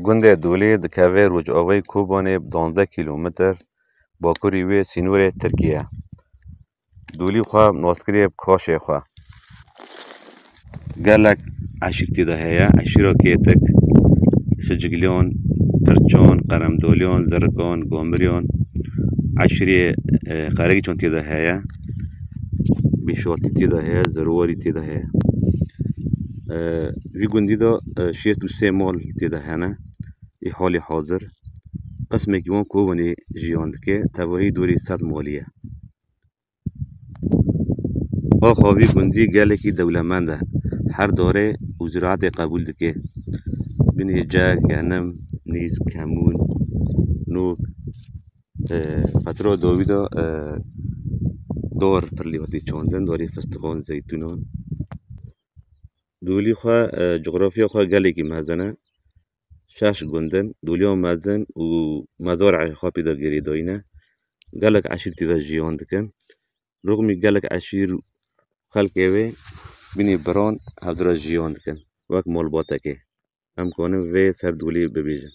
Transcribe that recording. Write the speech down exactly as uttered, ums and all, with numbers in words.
Gundê Dolî dikeve rojavayê Kobanê bi duwazdeh kîlometre, bakurî wê sînorê Tirkî ye. Dolî xwe nas kiriye bi kaşê xwe. Gelek eşîr tê de heye, eşîra Kêtik, Sicigilyan, Pirçan, Qeremdoliyan, Zirikan, Gomiriyan, eşîrê, e, Qeregiçan tê de heye, Bîşaltî tê de heye, Zirwarî tê de heye. E, vî gundî de, e, şêst û sê mal tê de hene. Ê halê hazir qismekî wan Kobanê jiyan dike, tevahî dorê sed malî ye. Axa vî gundî gelekî dewlemend e. Her darê û ziraetê qebûl dike. Binê cek, genim, nîsk, kemûn, nok. E, fetra dawî de, e, dar pirlî hatî çandin, darê fistiqan, zeytûnan. Dolî xwe, e, cografya xwe gelekî mezin e. Şeş gund in, Dolîya mezin û mezarê xwe pê de girêdayî ne. Gelek eşîr tê de jiyan dikin. Rixmî gelek eşîr û xelkê wê binê biran hevdira jiyan dikin. Wek malbatekê. Em kanin vê ser Dolî bibêjin.